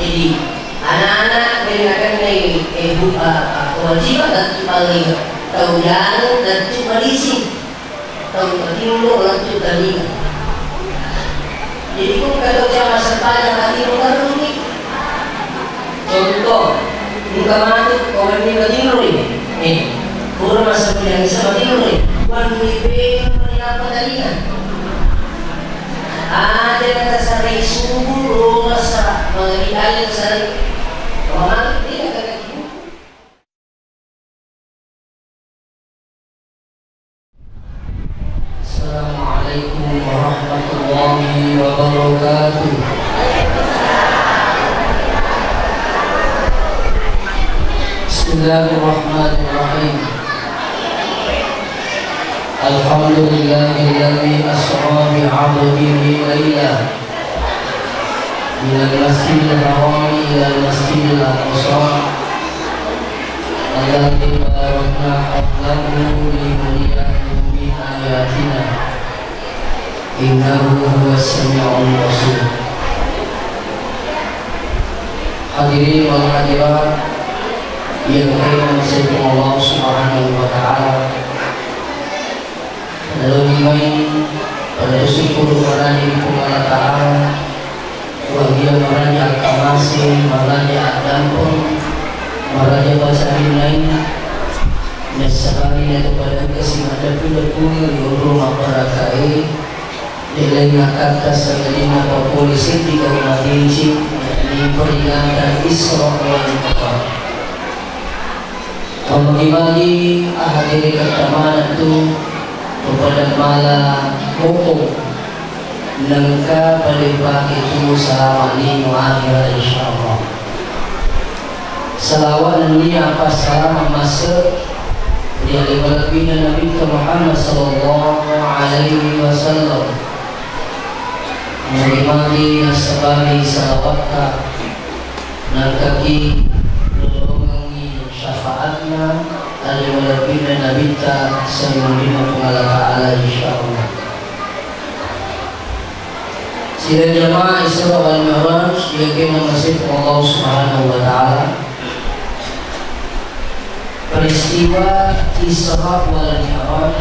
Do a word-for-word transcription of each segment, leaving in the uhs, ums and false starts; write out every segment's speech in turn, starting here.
Jadi, anak-anak de' nakennai, eh, bu-, a-, a-, kewajiban lettu' paling tau jang lettu' madising. Tau matinro lettu' talinga. Jadi, ku engka tau jama sempaja matinro terus ni. Contoh, engka matu ko wenni matinro ni. Eh, pura massempajang isya matinro ni. Wenni bela mani apa talinga. Aja' na tasarai subuh, lolasa, mangari aja' tasarai. Pamali, tidak kena dihukum. Assalamualaikum warahmatullahi wabarakatuh. Bismillahirrahmanirrahim. Alhamdulillahilladzi asra bi 'abdihi laila minal masjidil harami ilal masjidil aqsa alladzi barakna haulahu linuriyahu min ayatina innahu huwas sami'ul basir. Hadirin wal hadirat yang dirahmati Allah Subhanahu wa Ta'ala, pada lolongeng, pada bersyukur marani Puang Allah Ta'ala, bahagia maraja akkamase, maraja addampeng, maraja pacarinai, nassabari nato pada engka simadeppu-deppunge ri onrong mabbarakae, de' laing nakkatta sangadinna papole seddi gau madeceng, yakni peringatan Isra wal Mi'raj. Magi-magi ahadiri katta maneng tu, pada mala bokong, nengka pada pake tu salama lino akhirat, insyaallah. Salawat nennia apa salama masse ri ale malebbina Nabitta Muhammad sallallahu alaihi wasallam. Magi-magi nassabari salawatta, nengkaki lolongengngi syafaatna ale malebbina Nabitta sangadinna Puang Allah Ta'ala, insyaallah. Sidang jamaah Isra wal Mi'raj yang dirahmati Allah Subhanahu wa Ta'ala, peristiwa Isra wal Mi'raj,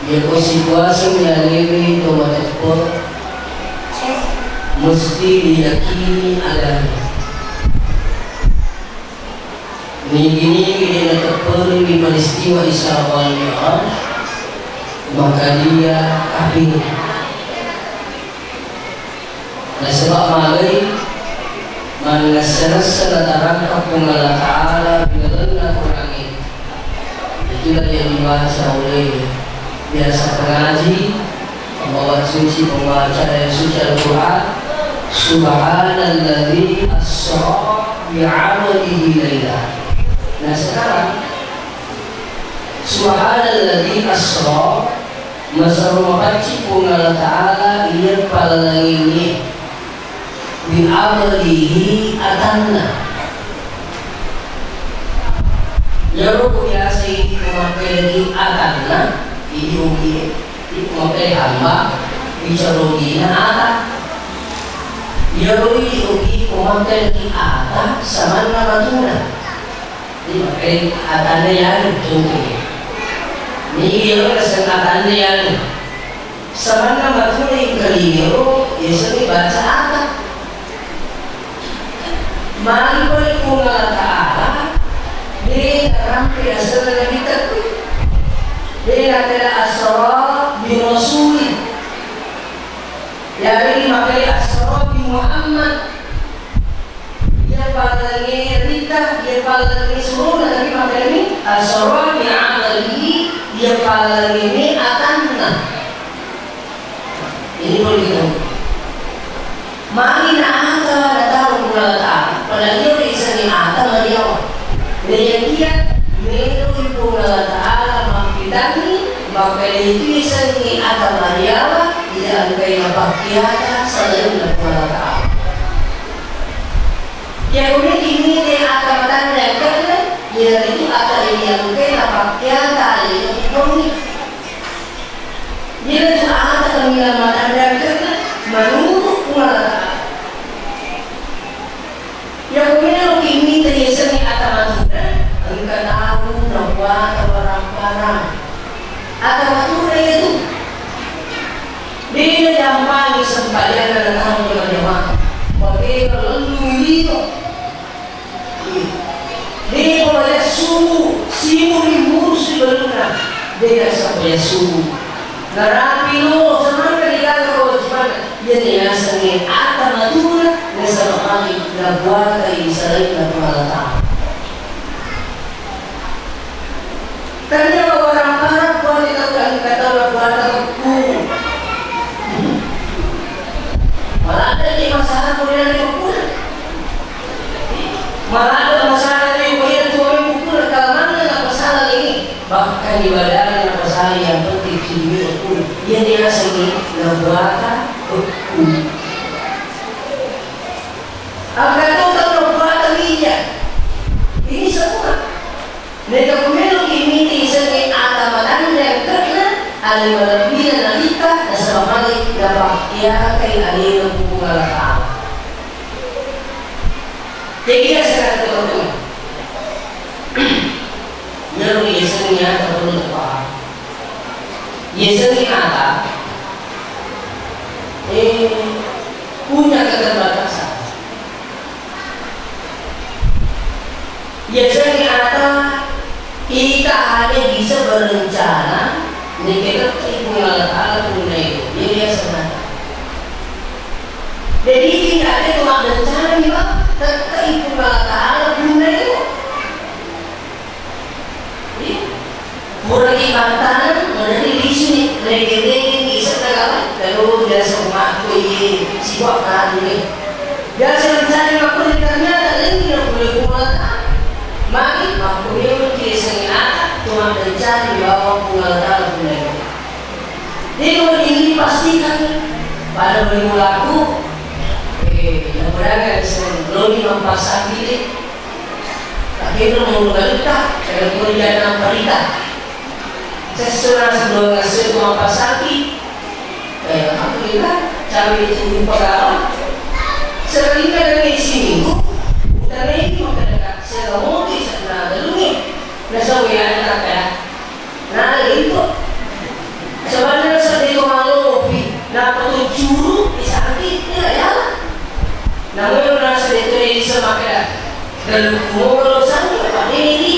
yako situasi yaliri to mateppe, mesti diyakini adanya. Nigi-nigi de' natepperi ri peristiwa Isra wal Mi'raj, maka dia kafir. Nasaba magai mannessa-nessa natarangka Puang Allah Ta'ala ri lalenna Qurangnge. Itulah yang dibaca oleh biasa pengaji, pembawa suci, pembaca ayat suci Al-Quran. Subhanalladzi asra bi'abdihi laila. Nah, sekarang, subhanalladzi asra, maserro mapaccing Puang Allah Ta'ala iya palalangini bi'abdihi atanna. Iyaro biasa idi ko makkedaki atanna, idi ogie. Idi ko makkeda hamba, bicara ogina ata. Iyaro idi ogi ko makkedaki ata, samanna matuna. Idi makkedaki atanna yanu, contohnya. Nigi iyaro naseng atanna yanu. Samanna matuna engkalingero, yasengnge baca ata. Magi pole Puang Allah Ta'ala, de' narampe asenna Nabitta kui. De' nakkeda asra bi rasuli. Yareggi makkeda asra bi Muhammad. Iya palalangeng ritta, iya palalangeng surona, tapi makkedami asra bi 'abdihi, iya palalangeng atanna. Ini perlu diketahui. Magi na ata natau Puang Allah Ta'ala, padahal iya riasengnge ata mariawa. Nayakiya meloi Puang Allah Ta'ala mappitangngi, makkeda itu riasengnge ata mariawa, iya engkai napakkiata salainna Puang Allah Ta'ala. Iya kuni ini te ata matanre engkana, iyanaritu ata iya engkai napakkiata alena ri kaummi. Iyanatu ata kaminang matanre engkana menurut Puang Allah Ta'ala. Engka tau nabuata barang-barang. Ata matura itu. Dena jampangi sempajanna na tau jama-jama. Mabela lellu lino. Dena pabaya sumu, simu ri murusi baluna. Dena sapaya sumu. Narapi lo, semangat di kata kewajibanna. Iya ni nasengnge ata matura, nasaba magi nabuatai selainna Puang Allah Ta'ala. Tania bawa barang-barang, kuat kita udah kata udah kuat aku. Malah ada di masalah kuliah di pukul. Malah ada masalah di kuliah di pukul. Kalau mana nggak masalah ini? Bahkan di badan nggak masalah, yang penting sini pukul. Iya dia sini nggak buat aku. Engka to tau nabuata wija. Ini semua. Narekko meloki mita isengnge ata matanre angke'na, ale malebbina nalita, nasaba magi napakkiakai alena ku Puang Allah Ta'ala. Jadi, ya, sekarang teman-teman. Meloki isengnge ata perlu tapaham. Yasengnge ata, eh, punya keterbatasan. Yasengnge ata, kita hanya bisa berencana, niketette'i Puang Allah Ta'ala punna itu. Jadi yasengnge ata. Jadi kita itu cuma berencana, Pak, tette'i Puang Allah Ta'ala punna itu. Iya. Puraki mattaneng, maderri lisuni, rege-rege ni isenna gawai. Lalu biasa umatku, iye, siwa kali ni. Biasa mencari makkulle, ternyata lainna kulle kuala. Magi makkulle ki isenna, cuma mencari bawang kuala taala kulle. Jadi, wedding dipastikan pada mulaku, eh, yang pedagang sing loni mampasang diri, Tapi itu mau berita, kalau mau jalan berita. Sesudah sebelum ngasih rumah pasaki, eh, alhamdulillah, cawe itu pegawai. Sering ada di sini, bukan ini, maka saya mau di sana dulu nih. Nah, saya ada tak ya? Nah, itu. Sebenarnya sedih tuh malu, Pi. Nah, petunjuk, di samping, ya, ya. Namun, rasa itu, ini bisa makan. Dan kumoro sana, Pak, ini, ini.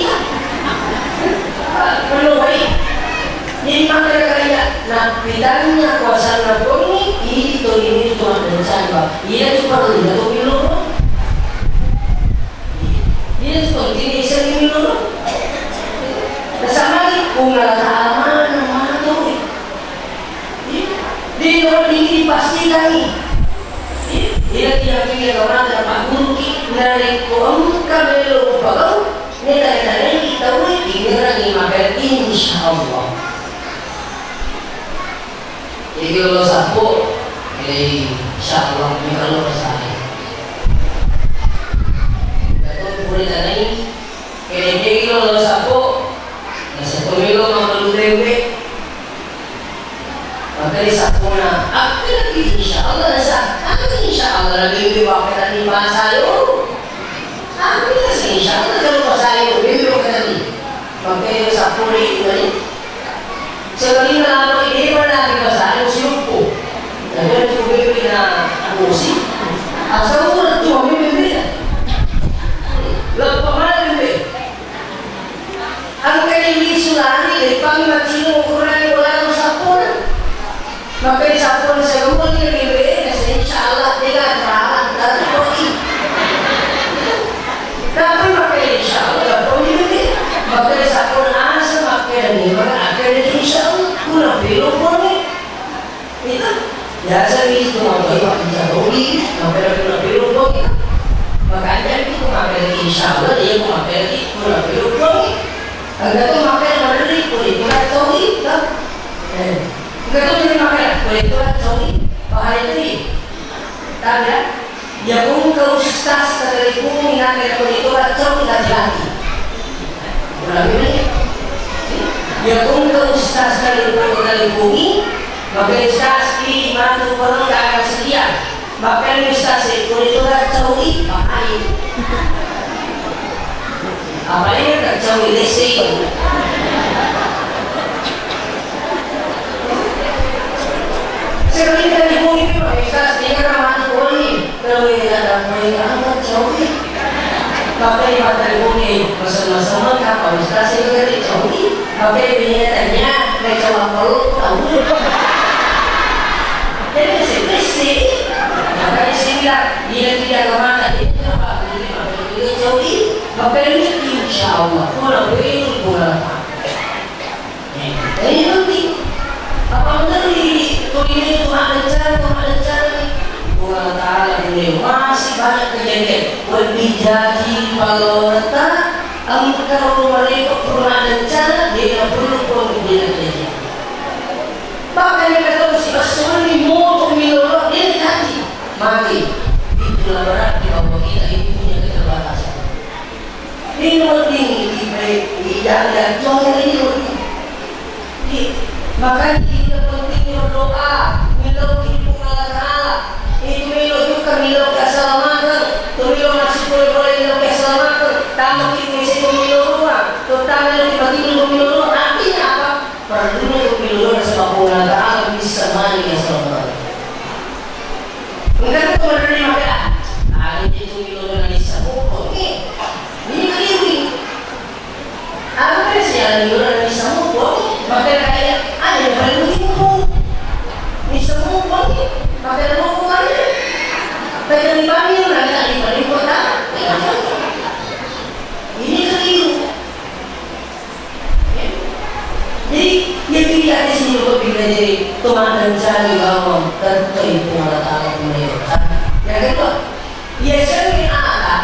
Perlu, baik. Jadi, makan kaya, nah, pitanya kuasa, nah, ini, ini, itu, ini, itu, ada, Pak. Iya, itu perlu, ya, tuh, minum. Iya, seperti ini, sering minum. Nasaba magi, Puang Allah Ta'ala maneng, maneng. Iya. Di nomor ini dipastikan nih. Iya, iya, iya, iya, orang ada Pak Guru ki, narekko engka melo upagau, ne tanya-tanya kita, weh, dengerangi makan, insya Allah. Jadi, kalau sappo, eh, insya Allah, ini kalau saya. Betul, boleh tanai. Kene-kene lo sappo, nasappo melo mabbalu tempe. Makanya sappona, apa lagi insya Allah, nasa, apa insya Allah, bembe wakkatani pasayo. Apa sih insya Allah kalau pasayo, bembe wakkatani. Makanya sappona itu tadi. Sebenarnya lama ini mana di pasayo, siupo. Tapi itu bembe na amosi. Asal urut tuh, bembe beda. Lepas mana bembe? Engkani lisu lari, lepangi maccino ukuranna bola sappona. Makanya sappona semua ni lebih beda, insya Allah, dia terang, tapi koi. Tapi makanya insya Allah, koi lebih. Makanya sappona asa, makanya ni, makanya insya Allah, kuna pelo poni. Itu biasa itu mau bayi bisa beli, makan pura-pura beli. Makanya itu makan insya Allah dia mau makan itu pura-pura beli. Enggak tuh makan mana beli, boleh pura cowi, kan? Eh, enggak tuh jadi makan, boleh pura cowi. Bahaya tuh. Tahu ya? Iya, engka ustaz katelepongi, nakeda ko itu kacau, hati-hati. Ulangi. Iya, engka ustaz katelepongi, katelepongi, maka ustaz, ini matu perengka akan sedia. Maka ustaz, eh, ko itu kacau, ih, bahaya. Apa ini kacau? Lessei. Sekali telefoni tu Pak Ustaz, dia kan mati poli. Kalau dia tak boleh angkat jauh. Pakai Pak telefoni, mesen-mesen kan Pak Ustaz itu kan jauh. Pakai dia tanya, dia jawab kalau tahu. Jadi lessei. Makanya saya bilang, dia tidak kemana, dia tidak apa, dia jauh. Makanya insya Allah, kalau betul bola Jadi penting. Apa mengerti tuli itu maddencana, maddencana ni? Puang Ta'ala pulle masih banyak kejadian. Wedding jaji palloreta, engka ro marepa pura maddencana, dena perlu pun dena kejadian. Bahkan yang kata si Rasul ni moto miloro, dia kaji. Mati. Itulah berarti bahwa kita ini punya keterbatasan. Ini wedding ipe-, ijang-jang ini wedding. Di-, makanya ini penting berdoa, melauki Puang Allah Ta'ala. Itu melo juga melauki keselamatan. Tu melo masih boleh-boleh melauki keselamatan. Tambah kita bisa melo doa. Tu tambah kita bisa melo doa. Artinya apa? Perlunya tu melo doa sebab Puang Allah Ta'ala bisa mani keselamatan. Engka tu menerima kah? Ah, itu melo doa bisa hukum. Ini keliru. Apa kira sialan yura na bisa muponi? Maka kaya, ada yang paling mutimpu. Bisa muponi, maka ada hukumannya. Kaya di Bali, mereka di Bali kota. Ini keliru. Ya. Jadi, ya, itu di atas ini juga bila jadi teman dan cari bawang, tentu itu Allah Ta'ala punya. Yang kedua, ya, saya ada.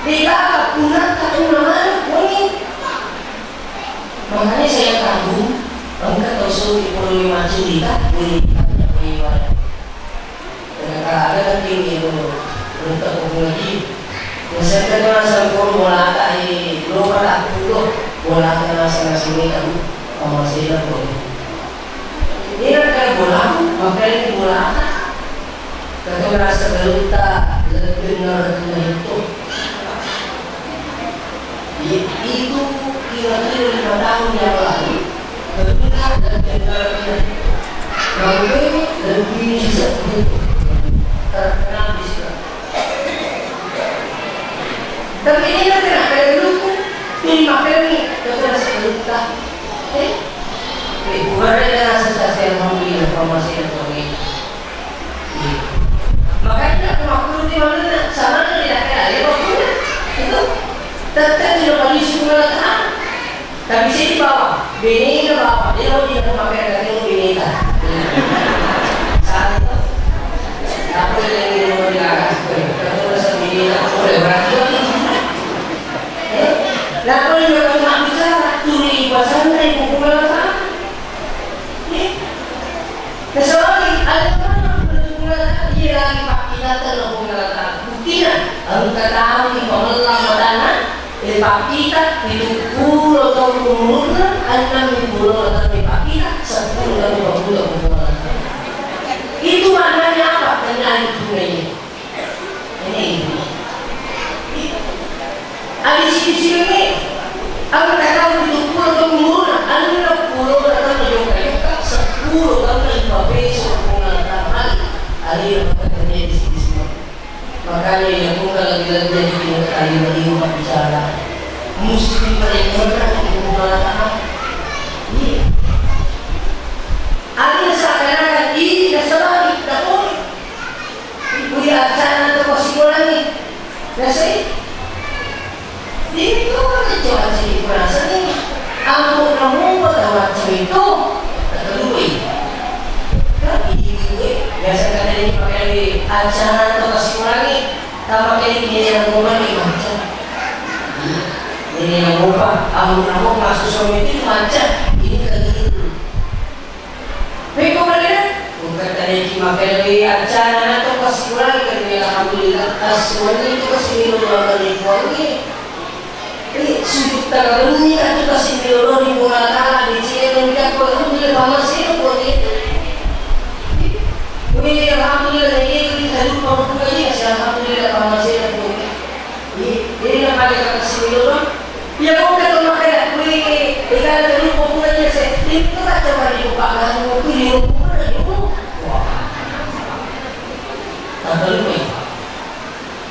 Degaga punatta punna maneng wenni. Makanya saya kagum, engka tau soki pole maccurita, wenni tanya wenni wala. Ternyata ada kan tim itu, untuk pengaji. Misalnya tu nasang pun bola tak, eh, lupa tak puluh, bola tak nasang nasang itu, sama saya pun. Ini kan bola, makanya bola tak. Kata merasa galuta, lebih ngerti itu. I-, itu kira-kira lima tahun yang lalu, galuta lebih ngerti itu. Sampai lebih sepuh. Terkenal di situ. Tapi ini kan kena kaya dulu, ini makanya kata merasa galuta. Eh? Eh, bukan ada rasa saya mau ini, apa masih ada ini. Makanya aku makruh di mana, sana di daerah, ya, waktu itu tetap tidak bagi sekolah. Tapi saya di bawah, bini ke bawah, dia mau tidak pakai kaki bini tak. Satu, aku yang di rumah di atas, aku rasa bini tak boleh berarti. Eh, lalu juga cuma bicara, tuli pasang dari buku lama. Eh, Kecuali ada mana Puang Allah Ta'ala, iya lagi pakkita telo Puang Allah Ta'ala. Buktina, engka tau ipamella matana, eh, pakkita, pitu pulo taung umurna, enneng pulo taung pakkita, seppulo taung pakkita Puang Allah Ta'ala. Itu maknanya apa? Tenang itu. Ini ibu. Adi sini-sini, aku tak tahu pitu pulo taung umurna, enneng pulo taung jokka-jokka, seppulo taung ipapeso Puang Allah Ta'ala. Adi yang terjadi di sini semua. Makanya ya, pun kalau bilang jadi kita tadi lagi bicara, mesti mereka Puang Allah Ta'ala. Iya. Adi seakan-akan ini nasabari, tak boleh. Ibu ya, acara tu pasti boleh ni. Biasa ni. Di itu kan cuaca di perasaan ni. Ambo namu pada macam itu. Tak peduli. Tapi ibu, eh, biasa kata ini pakai acara tu pasti boleh ni. Tak pakai ini yang boleh ni macam. Ini yang lupa. Ambo namu masuk suami itu macam. Ini kan gitu. Pekko balena, engka tadeki makkeda we acara nato pasi ulangeng kami, alhamdulillah, tassuwenni tu kasi melo doang ri Puangnge. Eh, sujud takabenni kan tu kasi melo doang ri Puang Allah Taala, deceng ni kan, alhamdulillah, pamasena Puangnge. We, alhamdulillah, nege tu kita lupa buka ni, kasi alhamdulillah, pamasena Puangnge. Eh, jadi napada kasi melo doang. Iya, kok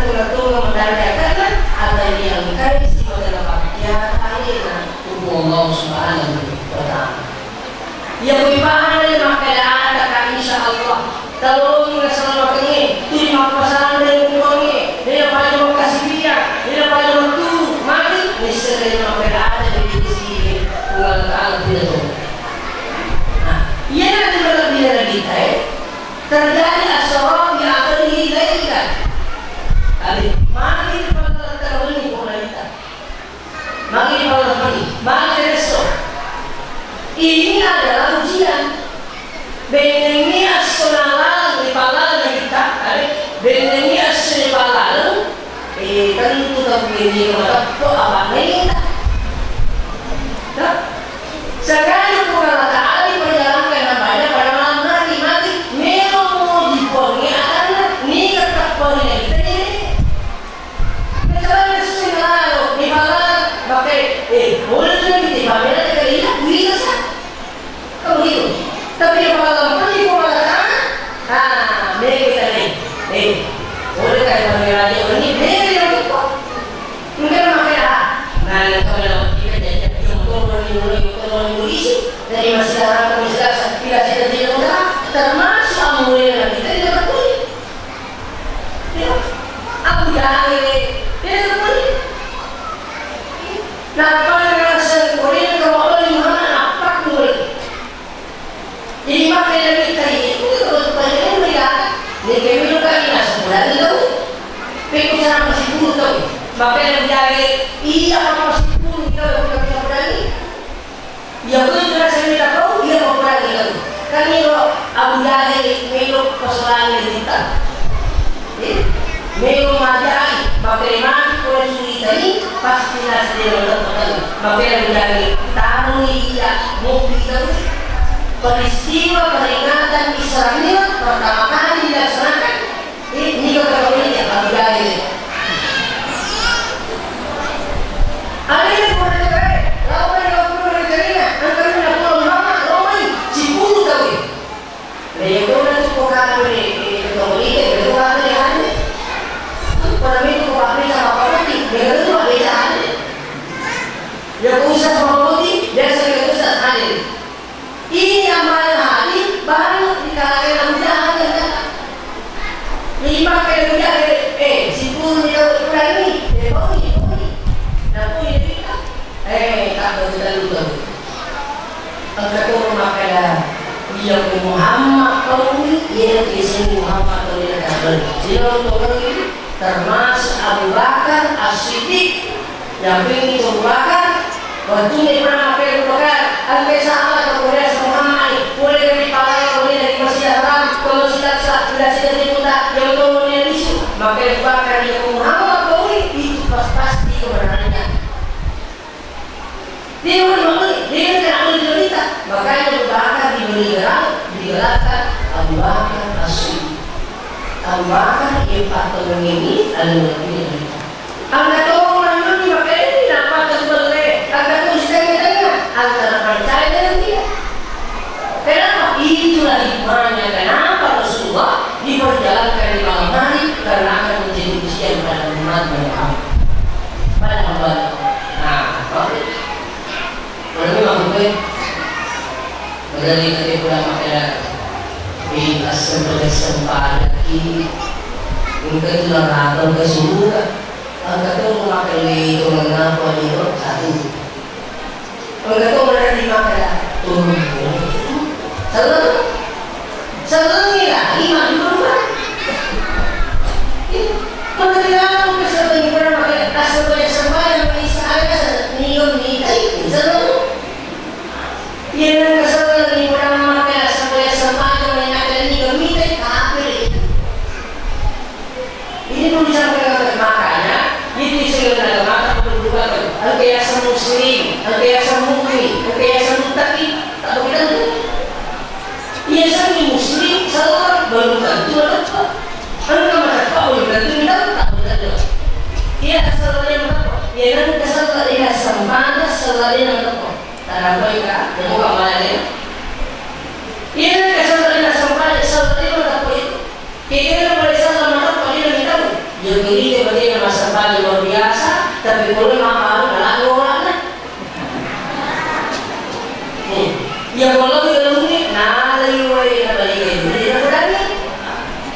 natunga-tunga madarajatna, atau diangkai sibawa napakkiyata alena ku Puang Allah Subhanahu wa Ta'ala. Iya, kui paham le makkeda ata ka, insya Allah. Taloni nasalamakengnge, tuli mappasanreng Puangnge, dena paja makkasiwiang, dena paja matturu, mati, nisseng le makkeda ata dari sini, Puang Allah Ta'ala tidak tahu. Nah, iya nanti malam dia lagi, eh? Terjadi asra bi abdihi lailan. Abi, magi ripalletteng wenni pole ita. Magi ripalletteng wenni, magi resso. Ini adalah ujian. Bennengngi esso nalaleng ripallaleng ita, abi, bennengngi esso ripallaleng, eh, tentu tau wenni mateppo apa'na ita. Nah, sengaja Puang Allah Ta'ala diperjalankan nampaknya pada malam hari, mati. Melo muji Puangnge atanna, niga teppa ri kita ini. Kecuali sing lalo, di malam, pakai, eh, boleh kita pamer ke dia, bisa. Kan begitu. Tapi yang malam pun Makkeda mitai, itu betul-betul mereka. Neke melo kami nasempurna tau. Pekko sarang masipulung tau. Makkeda mitai, iya, apa masipulung tau, kita bisa berani. Iya, betul, kita sendiri tak tahu, iya, apa berani tau. Kan iro Abu Jahal melo pasolangi kita. Eh, melo majai, makkeda mati ko suritai, pasti naseng de' maleppa. Makkeda majai, taroi iya, mopi tau. Peristiwa peringatan Isra Mi'raj pertama kali dilaksanakan, eh, niga kata iya, Abu Jahal. Ada yang kurang cerai, lawan yang kurang cerai, angkat pulang mama, lo mai, sipulung tau. Leto na tu ko kapere, eh, to ite, leto kapere ane. Pada itu ko kapere sama pamati, leto tu kapere ane. Ya ko usah sama pamati, biasa leto usah ane. Ini yang mana hari banyak di kalangan Abu Jahal yang kata. Jadi pakai Abu Jahal, eh, sipulung ni tau kurang ni, eh, bau ni, bau ni. Nah, bau ni kita. Eh, tak betul-betul. Engka to makkeda, iya ku Muhammad tauwi, iya ku isengngi Muhammad tauwi na kabel. Sino tauwi, termasuk Abu Bakar As-Siddiq. Yang penting itu Abu Bakar, wettunna pernah makkeda Abu Bakar, engka sahabat tau biasa Muhammad, pole dari pala, pole dari Masjidil Haram, ke Masjidil Aqsa, tidak sida timuta, yang tolong dia isu. Makkeda Abu Bakar, iya ku Muhammad tauwi, itu pas-pasti kebenarannya. Dia mau dibeli, dia kena beli cerita. Makanya Abu Bakar diberi gelar, digelarkan Abu Bakar As-Siddiq. Abu Bakar yang patut ini adalah ini cerita. Angka tau orang ini makanya ini dapat terbeli. Angka tau saya tanya, antara percaya dengan tidak. Kenapa? Itulah hikmahnya kenapa Rasulullah diperjalankan di malam hari, karena akan menjadi ujian pada umatnya Muhammad. Pada hamba. Nah, oke. Kalau memang gue berani nanti pulang makan, eh, asal berkesempadaki, mungkin tulang rata ke surga. Angka tau makkeda itu mengapa dia satu. Engka to maneng ri makkeda, turun gunung. Selleng. Sellengngi lagi maddurung. Ih, mengenai apa ke sellengngi pernah makkeda, asal banyak sembahyang, mengisah ada, niga mitai, selleng. Iya, nengka sellengngi pernah makkeda, asal banyak sembahyang, mengisah ada, niga mitai, kafir itu. Ini pun disampaikan, makanya itu istilah agama tak perlu berubah. Engka yaseng muslim, engka yaseng mukmin, engka yaseng muttaqin, tak begitu. Iya, yaseng muslim, selleng, belum tentu mateppe'. Engka mateppe', belum tentu kita tak begitu. Iya, selleng yang mateppe'. Iya, nengka selleng, iya, sempajang, selleng yang mateppe'. Tadampai ka, temu kamane. Iya, nengka selleng, iya, sempajang, selleng yang mateppe' itu. Kekena pole selleng mateppe' de' namitau. Yo, kiri te batena massempajang luar biasa, tapi pole mapparu nalanggo orangna. Nih, ya kalau kita nunggu, nalai wae na balik ini, dia berani.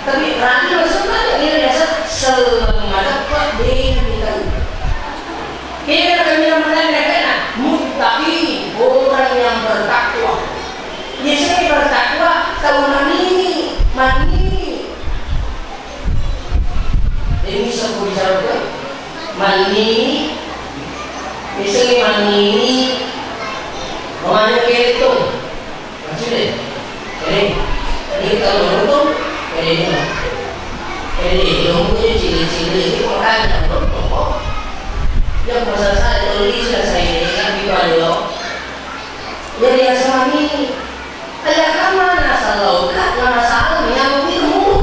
Tapi rani massempajang, dia biasa selleng mateppe' de' namitau. Kekena kami namanya kena muttaqin, orang yang bertakwa. Biasanya bertakwa tau manini, manini. Ini sebut bicara manini. Biasanya manini. Mana itu? Maksudnya, eh, ini kita menonton, eh, ini. Eh, ini, ini, cili-cili, ini makanya, nonton, kok. Yang masalah saya, kalau ini sudah saya ini, kan, gitu aja, loh. Jadi, asal ini, kayak mana, asal lo, kan, nggak masalah, yang penting murah.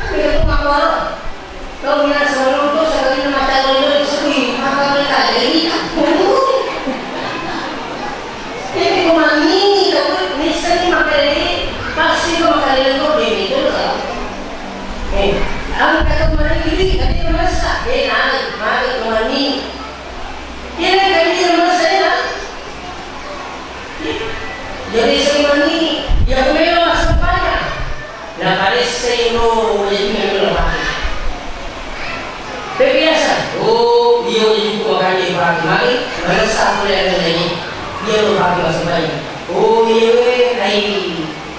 Tapi itu nggak boleh. Kau bilang sebelum tuh sekali macam itu disebut, maka mereka jadi tak boleh. Tapi kau mani, kau bisa nih makan ini, pasti kau makan ini, kau beli itu loh. Eh, angkat kau mani ini, tadi kau merasa, eh, naik, mari kau mani. Iya, tadi kau merasa, ya. Jadi, sering mani, ya, kau memang masuk banyak. Naparessai ro wajibna ro napake. Pe biasa, oh, iya wajibku makanja ipake magi, manessa pole anennai. Iya ro pake masembahyang. Oh, iya, wé, ai,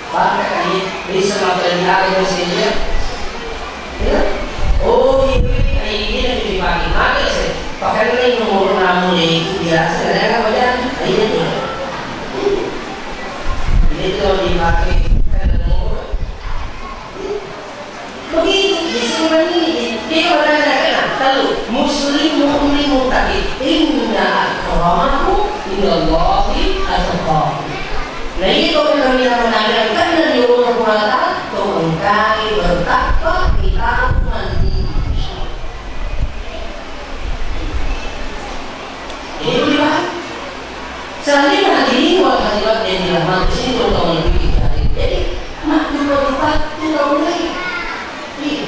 pakai, ai, bisa makan di hari masih, iya. Iya. Oh, iya, wé, ai, iya, nanti dipakai. Pakai, saya. Pakai ini nomor enam ini, biasa, saya nggak baca. Ai, iya, tuh. Ini tuh dipakai, kan nomor. Begitu, di sini ini, dia bertanya, tellu, muslim, mukmin, muttaqin. Inna akramakum indallahi atqakum. Nah, itu kami yang menandakan dari Allah Taala, tuh engkai bertakwa di tahu mandi. Jadi, bagaimana? Selanjutnya, hadirin wal hadirat yang dirahmati, sini, terutama lebih kita. Jadi, mak, lupa-lupa, itu tahu lagi. Iya.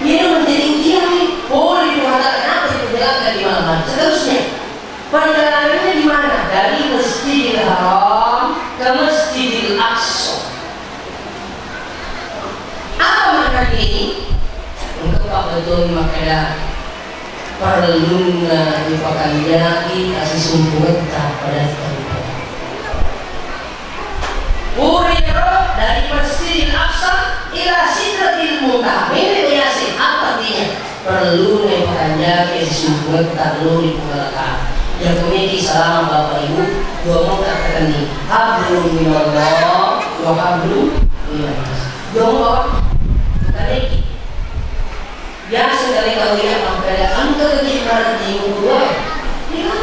Ini menjadi ujian, nih. Boleh Tuhan, kenapa diperjalankan di malam hari? Seterusnya, perjalanannya di mana? Dari Masjidil Haram ke Masjidil Aqsa. Apa makna ini? Engka pabbettuanna makkeda, parellunna ipakanjaki asisumpungetta pada taripada. Puriro dari Masjidil Aqsa ila Sidratil Muntaha. Mene yase, apa artinya? Perlu ne pakanjaki sisumpungetta lo ri Puang Allah Taala. Jakumeki salama Bapak Ibu, dua mota tekenni. Hablum minallah wa hablum minannas. Dua mota. Bukan lagi. Biasa kali kau iya makkeda, engka lagi marejji dua. Iya.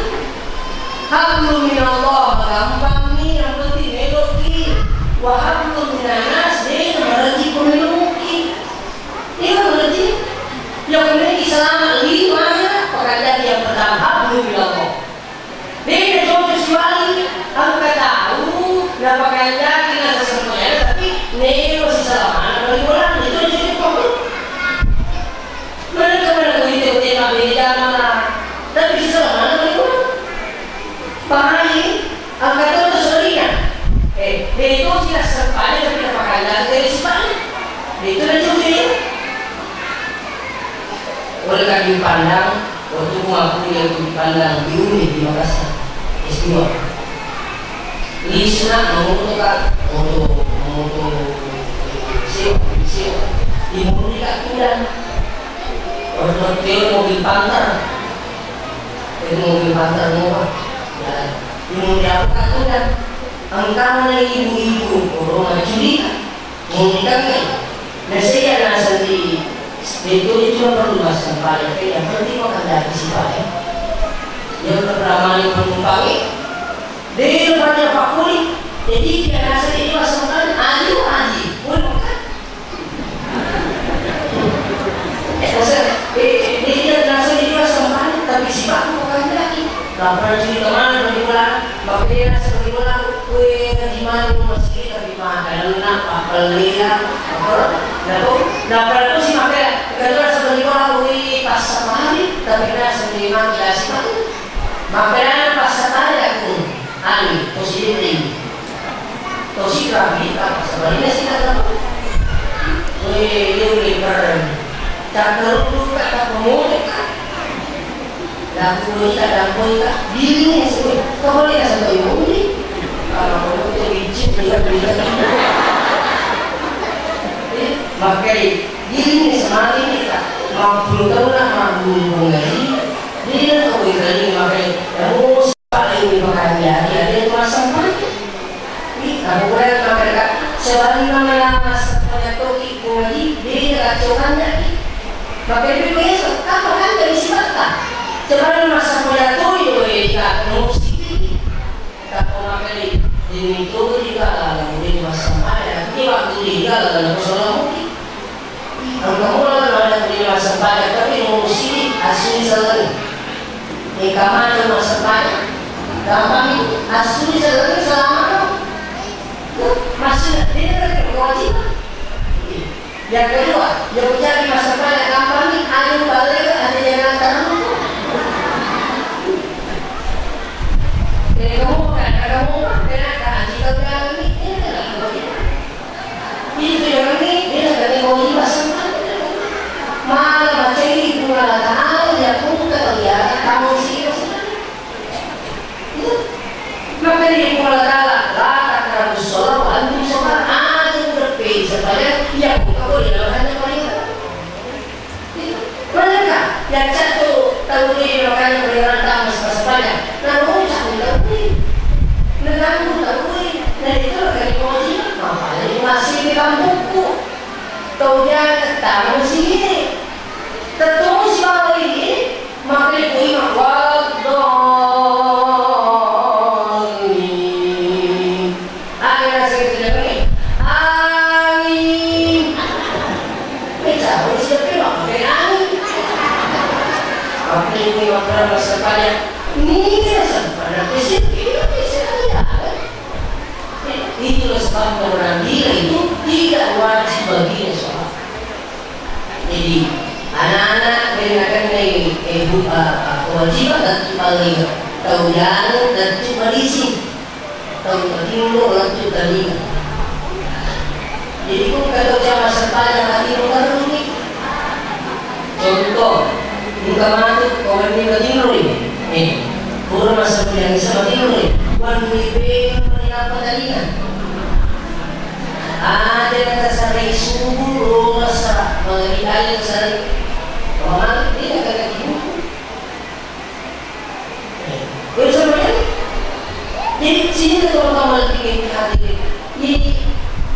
Hablum minallah, gampang ni, yang penting meloki. Wa hablum minannas, de' marejji ko meloki. Iya, berarti yang penting selama lima ya, pekerjaan yang pertama, hablum minallah. Beda contoh siwali, engka tau, na pekerjaan dengan sesuatu, tapi nero si selama, bagi bola, itu jadi problem. Mereka mana kau itu tema beda mana, tapi si selama, bagi bola. Pahami? Engka to to solina. Eh, de' to sila sempajang tapi napakanja dari sipa'na. De' to na jauh ya. Oleh kami pandang, waktu ku aku yang ku pandang di Uni di Makassar, S dua. Lisna moto ka, moto, moto, sewa, sewa. Di Muni ka tudang. Orang mobil pantar. Itu mobil pantar mua. Ya, ilmu diapakan tu kan? Engkana ibu-ibu, orang curiga. Mengundangnya. Nah, saya nak sendiri. Itu, itu perlu masang pada. Yang penting makan dari si pada. Yang pertama ni penumpang ni. Dia pada pakuli. Jadi dia rasa dia masang pada. Ayo, ayo. Boleh makan. Maksudnya, eh, eh, dia, dia terasa dia juga sempat, tapi sibuk bukan lagi. Lapar juga kemana, bagi bola. Makanya dia rasa bagi bola, weh, di mana masih tapi makan, enak, apa, lea, apa, nah, tuh, nah, kalau tuh sih makanya, kalau rasa bagi bola, weh, pas safari, tapi rasa bagi makan, sih, Pak. Makanya pas safari aku, anu, positif ini. Tosi rabi, apa sebenarnya sih kata? Weh, lu lebar. Cakar lu kata pemuda kan? Laku ni tak dampoi kak. Diri ni semua. Kau boleh tak sampai umur ni? Kalau kamu tu licin, dia beli lagi. Eh, makai diri ni semari ni kak. Mampu tahu nak mampu mengaji. Dia nak kau beli lagi makai. Kamu Paling makanja, iya, iya, itu massempajang. Ih, aku kurang makan, Kak. Sebenarnya malah massempajang toki, kungaji, dia kacau banyak, ih. Maka itu biasa, apa kan dari sibatta? Sebenarnya massempajang toki, weh, Kak, musik ini. Kak, kau makan ini, ini itu juga lah, dia massempajang. Ini waktu dia lah, kalau kau salah mungkin. Engka mulo naleng ri massempajang, tapi musi asui sellengi. Engka maneng massempajang, gampang itu, asui sellengi selama no. Masih tidak ada kewajiban. Yang kedua, yang menjadi massempajang gampang ni, ayo balik ke ada jangan terlalu. Jadi kamu kan, kamu kan, kena tak haji kau bilang ni, ini kan kewajiban. Itu yang ini, dia kata mau lima semua. Malah macam ini, Puang Allah Ta'ala, ya, pun kata dia, kamu sih, maksudnya. Iya. Maka dia Puang Allah Ta'ala, la Anu sini, tettu sibawa ini, maka ibu imam, "Waladdallin." Amin, amin. Mecca, harus siap, Pak. Pakai angin. Pakai ini, makan rasa banyak. Ini rasa banyak. Kecil, kecil, kecil, ya. Itulah sebabnya orang gila itu tidak wajib baginya sholat. Jadi, anak-anak, meringakan ini, eh, bu-, ah, ah, kewajiban tettu paling tahu jalan, tettu polisi. Tau matinro lettu talinga. Jadi, ko engka tau jama sempaja matinro terus ni. Contoh, engka matu ko wenni matinro ni. Eh, pura massempajang isa matinro ni. Wenni beng mani apa talinga. Ada kata sarai subuh, lo rasa, mengeri air sarai. Pemahaman, ini kata tidur. Jadi, sebenarnya, jadi sini teman-teman lagi hati. Jadi,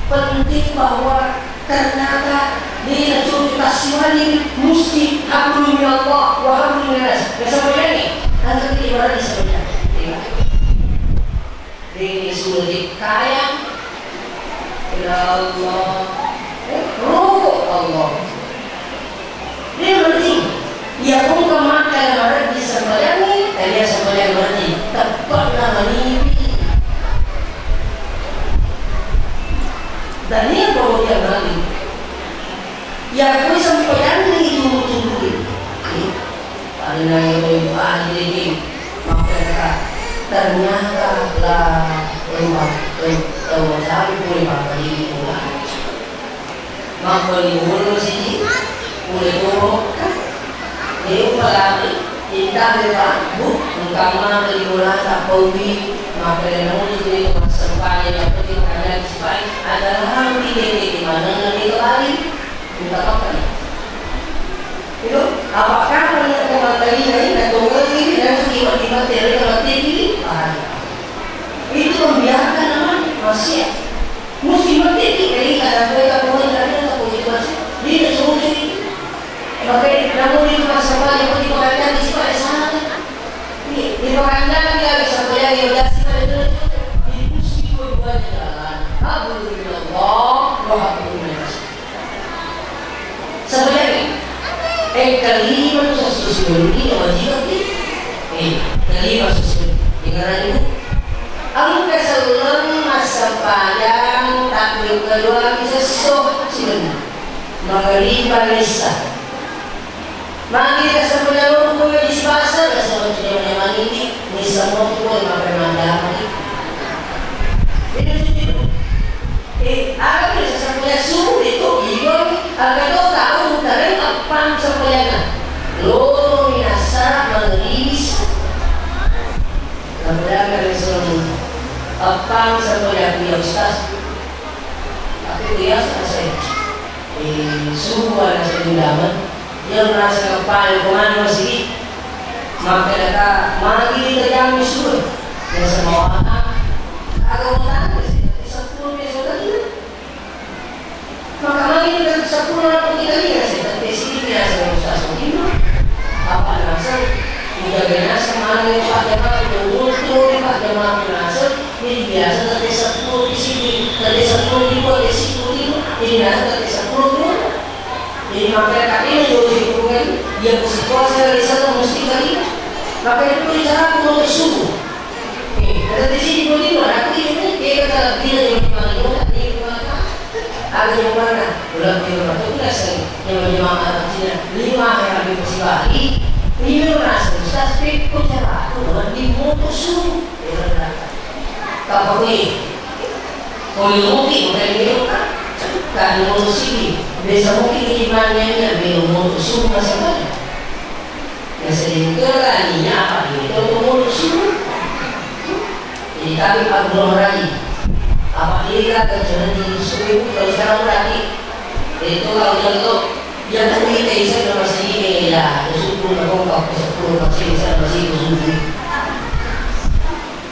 penting bahwa ternyata di Rasul kita siwali mesti hablum minallah wa hablum minannas. Ya, sebenarnya, nanti ibarat di sebenarnya. Iya. Dé' sulo jekkayang. Ya Allah. Eh, roko Allah. Dé' berarti. Iya, kong ke Makkah yang berarti sembahyang ni, tadi sembahyang berarti. Tepat nama nipi. Dan ini baru dia mati. Iya, kong sembahyang ni tunggu-tunggu. Karena yang paling Maka ternyata la, la, la, la, la, pole makkoni ulung siji, pole toro, kan? Dé' upalari, intabe, Pak, Bu, engka mani bolata, pauwi, maka namuni tu massempajang, yang penting ada sipai, ada lagi dé' manenna di bali. Minta apa ni? Itu, apakah melihat pemangkalinya ini, atau mengelilingi dan tiba-tiba terjadi mati ini? Bahaya. Itu membiarkan namanya maksiat. Mesti mati ini, jadi kadang kita mulai dari yang tak boleh masuk. Dia tak suruh itu. Maka namun itu masa paling penting, pekerjaan di sifat salah. Ini, di pekerjaan dia bisa terjadi, udah sifat itu. Di musim berbuat jalan. Hablum minallah, wa hablum minannas. Sebenarnya, eh, kelima tu sesuai ni, wajib ni. Eh, kelima sesuai. Dengar dulu. Engka selleng massempajang takbir kedua, bisa soh sebenarnya. Maghrib, Isya. Magi ka sempajang loro ko di sipasar, ka sempajang mani di, ni semua tu ko makan mandang mani. Itu tu. Eh, aku di sempajang subuh itu, iyo, aku tu tahu, karena apa sempajangnya? Loro minasa mengerimis. Sempajang dari subuh. Apa sempajang ya, Ustaz? Tapi dia selesai. Eh, subuh ada sedang dapat. Iya, merasa kepayu, kemana masigi? Makkeda ka, magi tajammi suwe. Iya, semua anak. Aga utang sih, tapi sepuluh biasa tadi. Maka magi kita sepuluh orang kita lihat sih, tapi sini biasa yang susah sendiri. Apa nasib? Udah biasa mana yang Pak Jamal, udah muncul Pak Jamal nasib. Jadi biasa tapi sepuluh di sini, tapi sepuluh di luar, di situ di luar. Jadi nasib tapi sepuluh di luar. Jadi, makanya kami menjauhi hubungan, dia mesti puasa dari satu, mesti kali. Maka itu bicara aku untuk subuh. Eh, ada di sini boleh, mana aku ini, kita tak bila yang mana, yang mana, ada yang mana, ulang dia orang tu biasa, yang mana, mana Cina, lima hari habis mesti balik, ini orang rasa, Ustaz, tapi kok cara aku, orang di motor subuh, dia orang datang. Kapang kuwi. Ko ilmu ki, bukan ilmu ka. Ka ilmu siki. Biasa mungkin ini imannya ini, biar ilmu tu suruh masih banyak. Biasa ilmu tu lah, ini apa dia? Itu ilmu tu suruh. Jadi, tapi Abdul Rahim. Apa dia lah, kalau jangan di suruh, kalau sekarang berarti. Itu kalau contoh, yang tadi kita bisa ke masjid ini, ya, bersyukur, berkompak, bersyukur, masih bisa, masih bersyukur.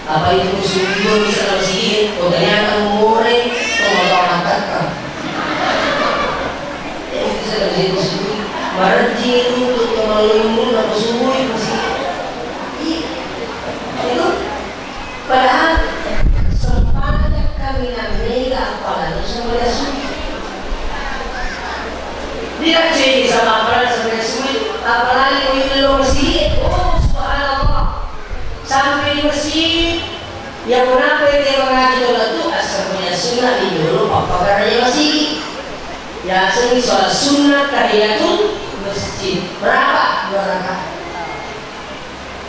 Apa itu musuh itu bisa dalam sini? Oh, ternyata umure, oh, mau tahu angkat, kan? Eh, bisa dalam sini, Tidak cedde sama apalagi sampai sulit, apalagi ko yello masigi, oh, subhanallah. Sampai di masigi, yang menapa yang dia mengaji tolak tu, asal punya sunnah di dulu, apa karena masigi. Ya, seni sholat sunnah tahiyatul masjid. Berapa? Dua rakaat.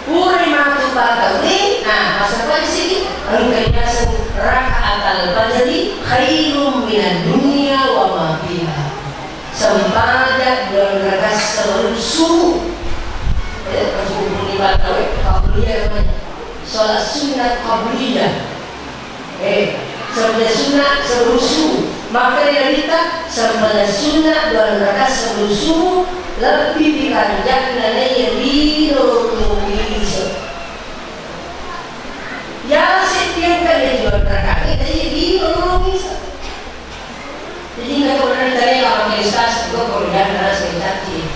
Pura matu patauri, nah, masa pada sini, engka biasa rakaatal fajri khairum minad dunya wa ma fiha. Sempajang dua rakaat sebelum subuh. Eh, pas subuh ni patauri, qabliyah namanya. Sholat sunnah qabliyah. Eh, sempajang sunnah sebelum subuh. Maka dia cerita, sempajang sunnah dua rakaat sebelum subuh lebih dikanjakna naiya ri lolong isya. Ya, setiap kali dua rakaat naiya ri lolong isya. Jadi, nggak pernah ditanya sama Ustaz, gua kalau jangan karena saya cantik.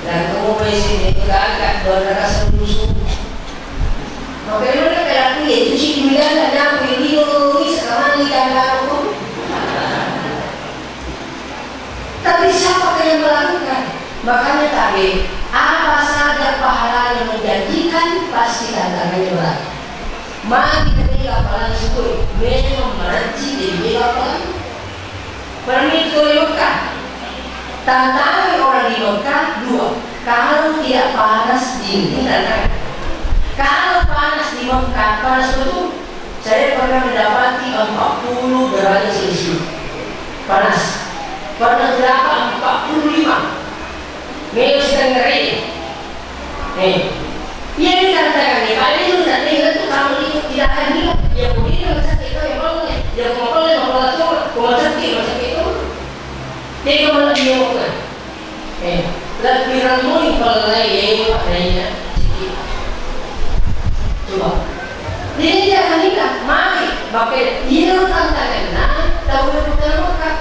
Dan kamu masih itu kan, dua rakaat sebelum subuh. Bagaimana kalau aku ya cuci dulu kan, ada aku yang bingung, sekarang di kandangku. Tapi siapa yang melakukan? Makanya tadi, apa saja pahalanya menjanjikan, pasti tantangannya berat. Magi tadi kapalana sukuri, memang meranci jadi kapalana. Permi itu di Mekah. Tantangan orang di Mekah dua. Kalau tidak panas, dingin, tantangan. Kalau panas di Mekah, panas betul. Saya pernah mendapati empat puluh derajat Celcius. Panas. Pernah berapa? Empat puluh lima. Minus setengah ini. Eh. Iya, ini tantangannya. Paling itu, nanti itu kamu itu tidak akan hilang. Ya, mungkin rumah sakit itu yang mau, ya. Ya, mau apa, mau apa, mau sakit, mau sakit itu. Tega malah dia mau kan? Eh, lebih ramai kalau lain, ya, ini maknanya. Coba. Jadi, jangan nikah, mari. Maka iyaro tantanganna tau e bukan Mekah.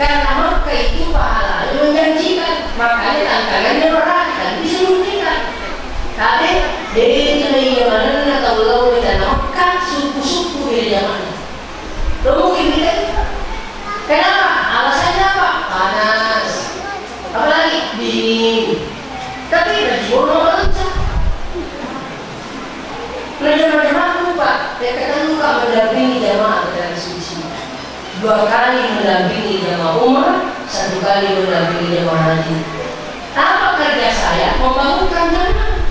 Karena Mekah itu pahalanya menjanjikan, makanya tantangannya berat dan bisa membuktikan. Tapi, de' itu naiya manenna tau lao ri tanah Mekah, sukku-sukku ri jama'na. Lo mungkin tidak? Kenapa? Alasannya apa? Panas. Apalagi dingin. Tapi baju mau lancar. Nah, jamaah-jamaah lupa. Yang kata lupa mendampingi jamaah ke tanah suci. Dua kali mendampingi jamaah umrah, satu kali mendampingi jamaah haji. Apa kerja saya? Membangunkan jamaah.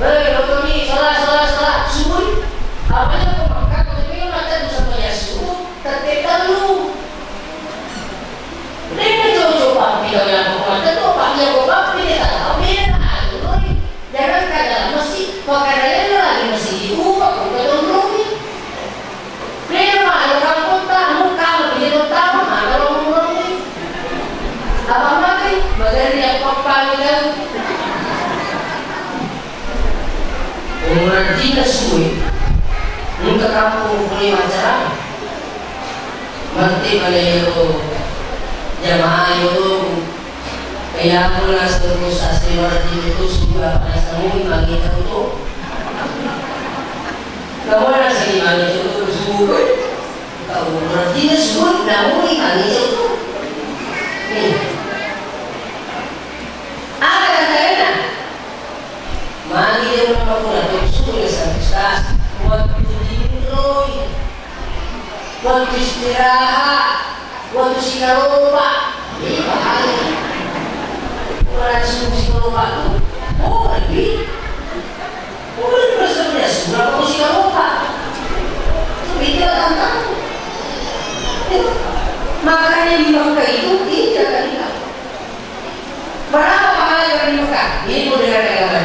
Hei, lo toni, sholat, sholat, sholat, subuh. Apanya kau makan? Kau tadi makan, bisa punya subuh. Tette tellu. Rena cocok pappi, kau yang kau makan, kau pappi, kau pappi, dia tak tahu, dia tak tahu, loi. Jangan kada mesti, kau kada lena lagi mesti diubah, kau kau tolong. Rena mah, kalau kampung tak, muka, lebih dia tak tahu, mah, kalau ngomong ni. Apa makai? Bagai dia pappa ni kan. Umrah dinas kui. Engka kampung kuli macara. Matti mana ero jamaah ero. Kaya aku naseng ku sasri marji itu sudah pada semua mangita itu. Kamu naseng mangita itu sudah. Kau marji sudah namun mangita itu. Nih. Ada kata enak. Magi dia menolak pula tu sudah sampai sekarang. Waktu tinroi. Waktu istirahat, waktu sikaropa. Iya, bahaya. Orang suruh sikaropa tu, oh, lebih. Oh, ini maksudnya suruh aku sikaropa. Itu beda tantang. Makanya di Mekah itu tidak ada. Berapa pahala yang di Mekah? Ibu dengan agama.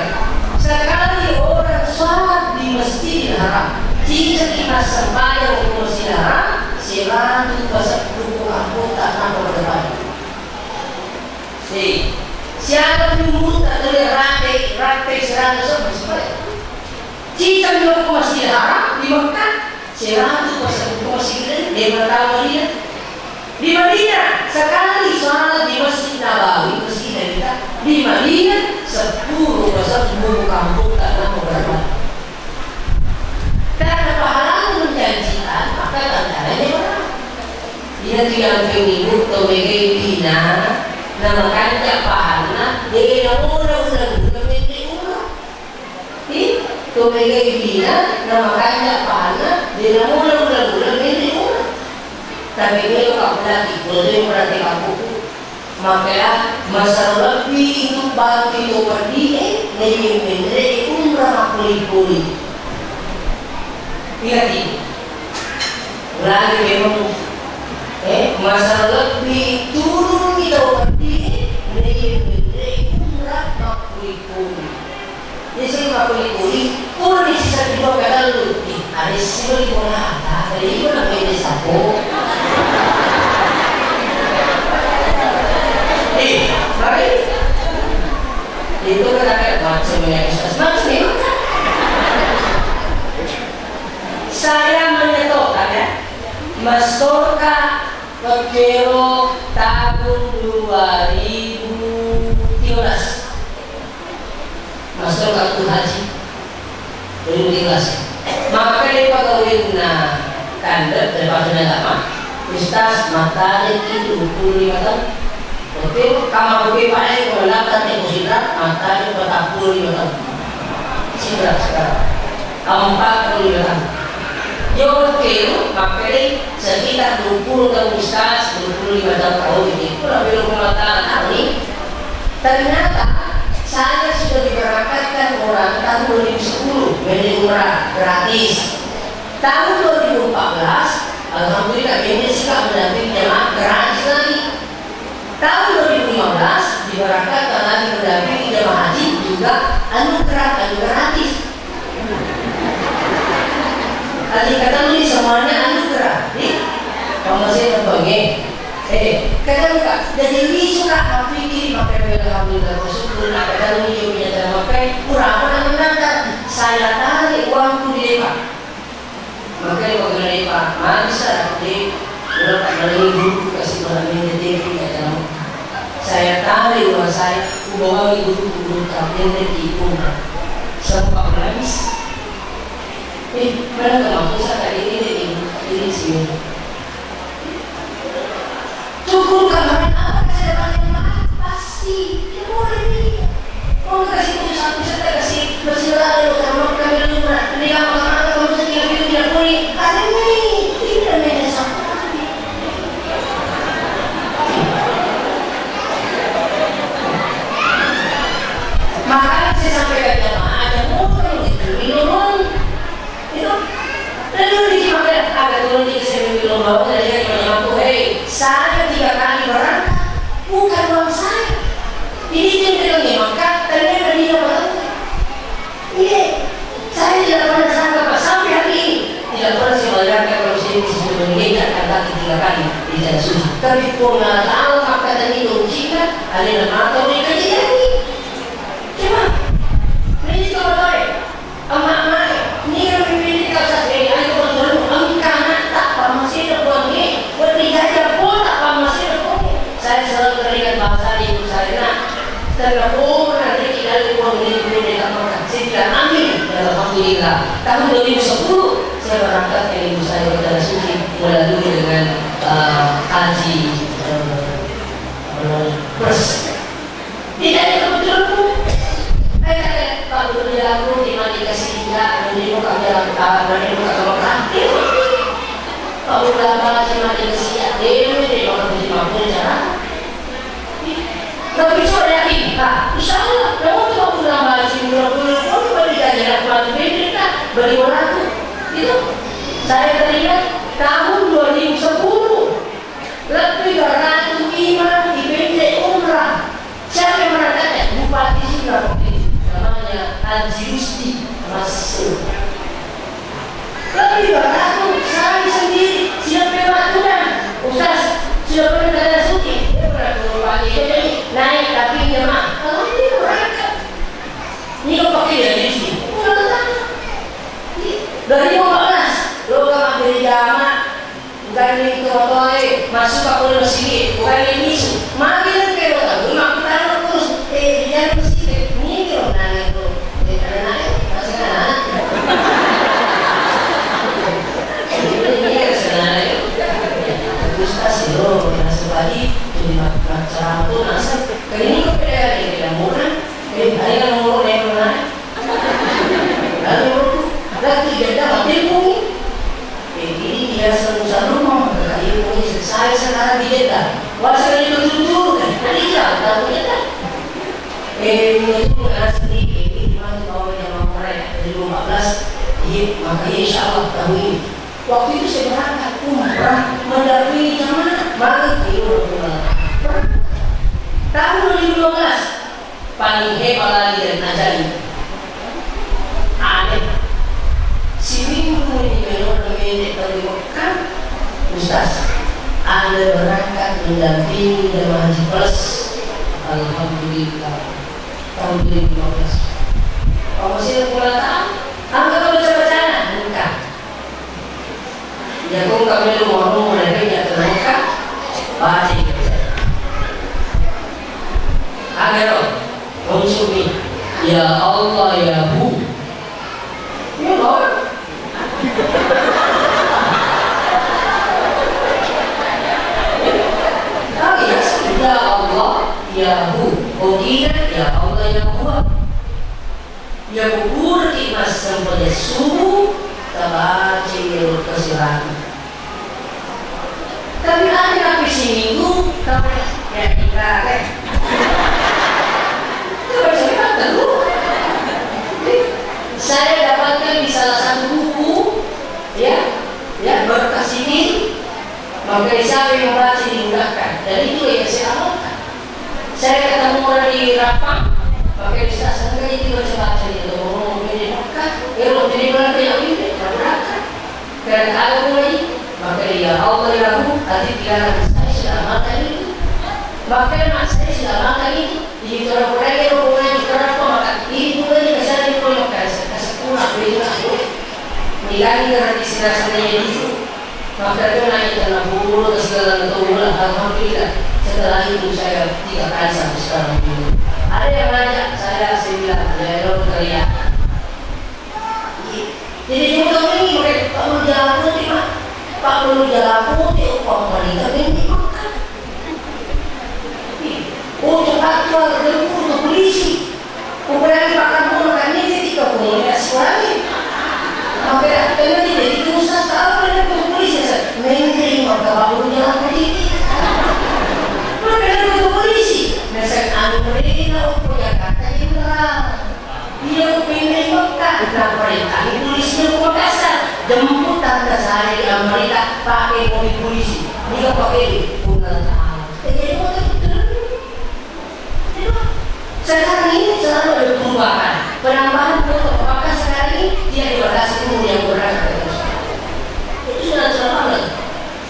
Sekali orang sholat di Masjidil Haram, cicak kita sembahyang di Masjidil Haram, siratu paseppuku anggota tanpa berdepan. Si, siapa pun mulut tak boleh rate, rate siratu sama sembahyang. Cicak di Masjidil Haram di Mekah, siratu paseppuku Masjidil Haram, dia pernah tahu Madinah. Di Madinah, sekali salat di Masjid Nabawi, Masjid Nabi, di Madinah, seppulo paseppulo kampung tak nama berapa. Karena pahala itu menjanjikan, maka tantangannya berat. Iya tu yang pengibu, to megai pina, Namakanja pahanna, de namola uleng-uleng menne umrah. Ih, to megai bina, namakanja pahanna, de namola uleng-uleng menne umrah. Tapi melo kapulaki, bodoh yang berarti kampungku. Makanya, masero lebbi itu batu itu peddi e, naiye menre e umrah makkuli-kuli. Ingat ini. Lagi memang, eh, masero lebbi turunni tau peddi e, naiye menre e umrah makkuli-kuli. Jadi, saya makkuli-kuli, purani sisa dua katellu. Ih, ada sih beli bola, tak ada ibu nak main di sapo. Eh, mari. Itu kan ada maksudnya, Ustaz. Maksudnya, saya menyetopkan, ya. Mastorka Kepero tahun dua ribu tiga belas. Masuk waktu haji. Dua ribu tiga belas. Maka di pegawinna kandek dari Departemen Agama, Ustaz, matanya itu dua puluh lima tahun. Oke, kamu oke, Pak, eh, kalau daftar tempo sidra, matanya empat puluh lima tahun. Sidra sekarang. Empat puluh lima tahun. Yo, oke, lu, makanya sekitar dua puluh tahun, Ustaz, dua puluh lima tahun, oh, ini pula belum pengetahuan kami. Ternyata saya sudah diberangkatkan orang tahun dua ribu sepuluh, mende umrah gratis. Tahun dua ribu empat belas, alhamdulillah, ini suka mendampingi jamaah gratis lagi. Tahun dua ribu lima belas, diberangkatkan lagi mendampingi jamaah haji juga anugerah, anugerah gratis. Haji kata ini semuanya anugerah. Di, kamu saya terbang, eh. Eh, kata buka, jadi ini suka pikir, maka alhamdulillah, bersyukur, nah, kata ini juga punya terima kasih, kurang apa nak menangkap? Saya tarik uangku di depan. Makanya pegawai Pak, mari saya di, berapa kali guru kasih malam ini, dia tidak tahu. Saya tarik uang saya, kubawa guru, guru tak, dia tidak ikut. Sempat menangis. Eh, mana kemampuan saya tadi ini, ini, ini sini. Syukur kamu apa kasih dapat yang mahal? Pasti. Tidak boleh nih. Mau kasih putus satu, saya kasih bersih lagi, lo kamu kami lupa. Ini kamu kemana, kamu sedih, kamu tidak boleh. Ada nih. Ini namanya sakit. Makanya saya sampaikan jamaah, ada motor yang dibeli, minum. Itu. Dan dulu di Makkah, ada turun di sini, minum bawah, dari yang mampu, hei, saya tiga kali berangkat, bukan uang saya. Ini yang bilang di Makkah, ternyata dia berangkat. Iya, saya tidak pernah sangka, Pak, sampai hari ini. Tidak pernah saya bayangkan kalau saya bisa menginjakkan kaki tiga kali di tanah suci. Tapi Puang Allah Ta'ala, maka tadi ucika, ada nama atau mereka jadi. Coba, ini coba tahu ya. Emak-emak, ini kan pimpin kita saja, ayo, teman-teman, engkau nak tak paham masih ada buangnya, buat dijajah pun tak paham masih ada buangnya. Saya selalu teringat bahasa ibu saya, nak, karena pun nanti kita ada buang ini, ini, ini, tak makan. Saya bilang, "Amin." Dan alhamdulillah, tahun dua ribu sepuluh, saya berangkat ke ibu saya ke Tanah Suci melalui dengan, eh, haji, eh, apa namanya, pers. Tidak ada kebetulan pun. Eh, eh, eh, Pak Guru jalanku di mana dikasih tidak, mending buka jalan, ah, mending buka kamar. Pak Guru apa sih mana dikasih ya? Dia ini, dia bakal beli mampu cara. Tapi coba yakin, Pak. Insya Allah, kamu tuh waktu nambah si murah dulu, kamu beli jajanan kuat pendek, Pak. Beli bola tuh. Itu. Saya teringat tahun dua ribu sepuluh, lebih dua ratus lima di pendek umrah. Siapa yang berangkat? Bupati Sidrap waktu itu. Namanya Haji Rusdi Mansur. Lebih berat tuh, saya sendiri, siapa yang melakukan? Ustaz, sudah pernah ke Tanah Suci? Dia pernah turun pagi itu, jadi naik, tapi jemaah. Kalau dia berangkat, ini kok pakai ya, jadi sih. Udah tahu. Iya. Dua ribu empat belas, lo kan hampir jamaah. Bukan itu motoe, masuk ke polisi, bukan itu. Magi lengke lo tahu, lima puluh tahun terus, eh, di dalam masjid, ini lo nanya tuh. Ustaz, yo, masuk lagi. Maccarama tu naseng, kalining ko peda lagi kita murah, eh, ayo ngomong deh mana? Lalu tu, lagi Jeddah, mati pun. Eh, ini biasa urusan rumah, kalau ibu ini selesai sekarang di Jeddah. Wah, saya itu dulu, kan? Tadi ya, tahu Jeddah. Eh, ini tu asli, eh, ini cuma tu bawa jamaah umrah ya, dua ribu empat belas. Iya, makanya insya Allah tahun ini. Waktu itu saya berangkat umrah, mendampingi jamaah, maka itu tahun dua ribu dua belas, paling hebat lagi dari Najain. Aneh. Seminggu ini memang mendek dari Mekah, Ustaz, Anda berangkat mendampingi jamaah haji plus. Alhamdulillah. Tahun dua ribu lima belas. Kamu sih kurang tahu? Angkat baca-bacaan, bukan. Iya, ko engka melo monro, mulai iya terbuka, baca. Agaro, unsumi. Ya Allah, ya Hu. Iya, Lord. Ah, iya, ya Allah, ya Hu. Oh, iya, ya Allah, ya Hu. Iya, puraki massempajang subuh, tabacai iyaro kasirana. Tapi ada napi siminggu, tapi ya, kita, eh. Coba cerita dulu. Saya dapatkan di salah satu buku, ya, ya, berkas ini, maka siapa yang membaca dimudahkan. Dan itu yang saya amalkan. Saya ketemu orang di Rapang, pakai Ustaz, enggak itu baca-baca dia, ngomong-ngomong dia di Makkah, eh, lo jadi berarti yang ini, berangkat. Karena tahu mulai, maka ya Allah, ya Rabb, hati pikiran saya sudah amalkan itu. Maka anak saya sudah amalkan itu. Jadi kalau mulai dia ngomong di Rapang, maka ini mulai saya di Makkah, saya kasih pulang, beli aku. Nilai dari sini rasanya itu. Maka itu naik ke enam puluh, ke segala, ke enam puluh, alhamdulillah. Setelah itu saya tiga kali sampai sekarang. Ada yang ngajak saya, saya bilang, "Ya, lo kerja." Jadi, cuma kamu ini pakai Pak Guru Jalan Putih, Pak. Pak Guru Jalan Putih, uang pemerintah ini makan. Oh, cepat keluar, jemput ke polisi. Ukurangi pakkampong makannya jadi komunikasi kurangi. Maka kena jadi usaha tahu dengan polisi, saya menteri maka baru jalan polisi. Maka dengan polisi, nah, saya anu mereka, oh, Jakarta ini terang. Dia pendek Mekah, nah, perintah polisi yang Makassar. Jemput tante saya di Amerika pakai mobil polisi. Dia pakai pun tahu. Jadi, sekarang ini selalu ada perubahan, penambahan pondok. Maka sekarang ini tidak dibatasi umur yang berangkat. Itu sudah terlambat.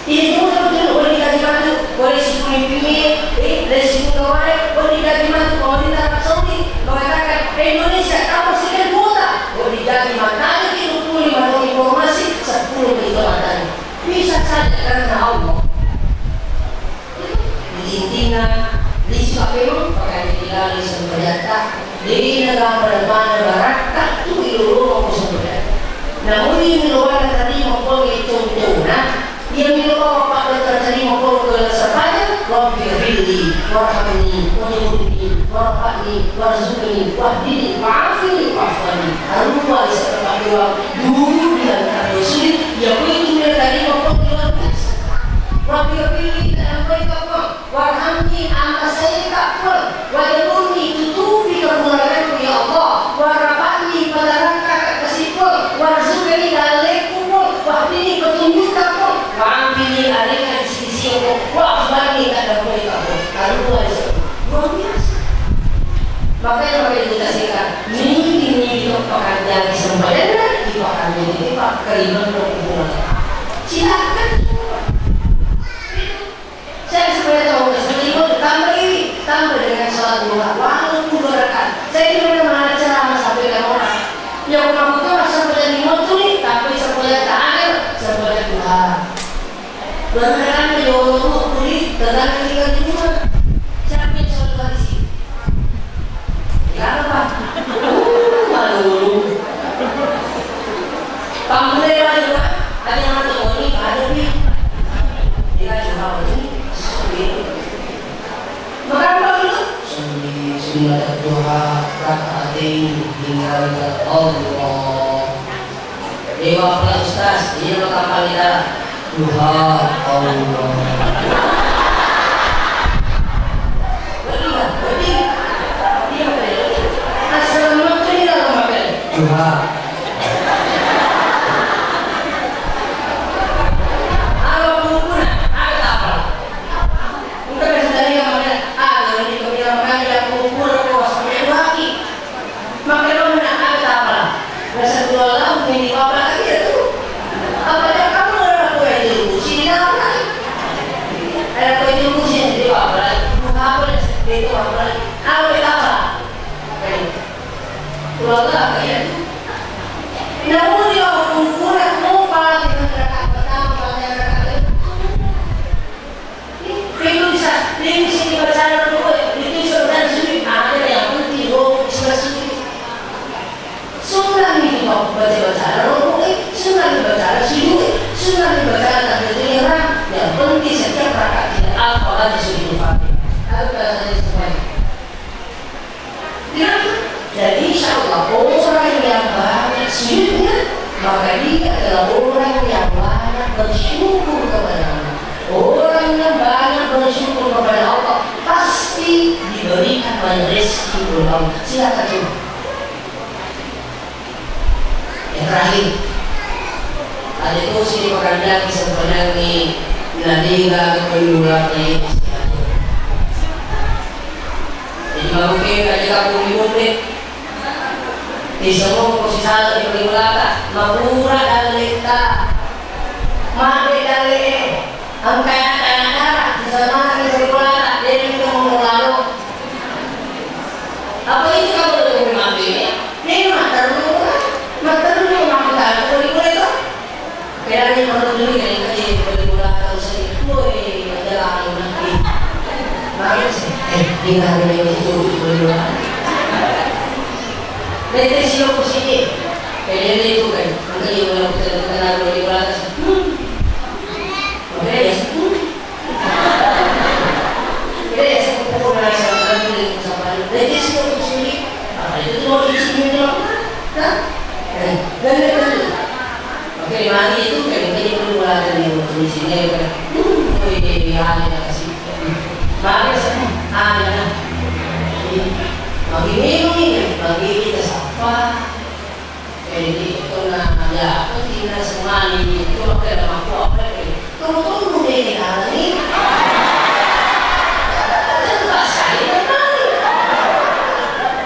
Tidak juga betul, boleh dikaji matu, boleh sepuluh pinggir, eh, boleh sepuluh kawai, boleh dikaji matu, pemerintah Arab Saudi mengatakan Indonesia tambah sekian kuota, boleh dikaji matu, itu pun lima tahun informasi, sepuluh menit matanya. Bisa saja karena Allah. Jadi intinya, lisu K P U, pakanya dilalui sempajatta, de'na gaga pada barakka tu ilolongeng sempajatta. Namun ini rowana tadi mengkol contohna, iya miro Bapak Dokter tadi mengkol ke sempajatta, Rabbi ghfirli, warhamni, wajburni, warfa'ni, warzuqni, wahdini, wa'afini, wa'fu anni. Arupa ise'na doa dulu di antara sulit, ya itu miro tadi mengkol luar biasa. Rabbi ghfirli, dan apa itu apa? Warhamni, amaseka Puang, wajburni, tutupi kekuranganku ya Allah, warfa'ni, patarangka kasi Puang, warzuqni, dalleku Puang, wahdini, petunjukka Puang, wa'afini, alena disi-disi Puang, wa'fu anni, taddampengeka Puang. Arupa ise'na. Luar biasa. Makanya, makanya kita singkat, mini-mini pekerjaan di sempajatta, di pekerjaan ini, Pak, keriman, Puang. Silakan. Saya sebenarnya tahu, sebenarnya mau tambah ini, tambah dengan sholat duha, walaupun dua rakaat. Saya itu benar mana ceramah sampai dengan orang. Yang mau itu rasa berani mau tuh nih, tapi sebenarnya tak ada, sebenarnya duha. Dua rakaat aja, ya Allah, mau kulit, tenang, tinggal di rumah. Siapa yang sholat di sini? Kenapa, Pak? Uh, malu. Pamulai lagi, Pak. Ada yang masuk, oh, ini ada, Pi. Dia cuma ini. Allah. Dewa pula ustaz, iya lo kapal kita. Tuhan Allah. Betul, betul. Iya, betul. Assalamualaikum, iya, lo makan. Tuhan. Apa pun, ada apa? Engka biasa tadi yang mana? Ah, nanti kami yang mana yang kumpul, aku waspada lagi. Makkeda, "Nonna, aga tapala?" Nasaba lao meni papa lagi ya tu. Apa dia kamu orang tua itu? Sini apa? Ada tua itu sini di papa. Apa dia itu apa? Apa dia apa? Pulau apa ya tu? Namun dia orang tua mau pala dengan rakaat pertama, pala dengan rakaat kedua. Itu bisa, itu bisa dibaca rokok, itu bisa baca sujud. Ada yang penting rokok bisa sujud. Sunnah itu mau baca-baca rokok, sunnah dibaca sujud, sunnah dibaca takbiratul ihram. Yang penting setiap rakaat tidak apa baca sujud Fatihah. Kalau kita saja semuanya. Kenapa? Dan insya Allah orang yang banyak sujudnya, maka dia adalah orang yang banyak bersyukur kepada Allah. Orang yang banyak bersyukur kepada Allah pasti diberikan banyak rezeki oleh Allah. Silakan coba. Yang terakhir, ada itu sini pekerjaan bisa menangi nadega kepemula. Jadi maruke kaji kampung di Bonde. Di semua posisi satu di Bali Mulata, mapura dalletta. Mabbe dalle, angkana kana dara, di sana di Bali Mulata, dia itu mau lalo. Apa itu kamu tuh mabbe? Ini mah terlalu, mah terlalu mabbe kalau boleh boleh tuh. Pedani perlu dulu kan, yang tadi boleh bola atau seni. Woi, ada lalu nanti. Bagus. Eh, tinggal ada yang itu boleh bola. Nanti sih aku sini. Pedani itu kan, nanti yang mau kita kita boleh bola atas. Hmm. Oke ya. Hmm. Oke ya, saya mau pukul dari sana, nanti sama. Nanti sih aku sini. Apa itu tuh mau di sini dulu? Hah? Eh, dan itu. Oke, magi itu kan, kan itu mulai dari sini kan. Hmm, oh iya, iya, iya, iya, kasih. Magi, hmm, ah, iya, nah. Iya. Magi minum ini, magi kita sapa. Jadi itu nah, ya, aku tinggal semua ini, itu oke, nama aku apa, oke. Tunggu-tunggu deh, nih, kalau ini. Itu pas saya kemarin.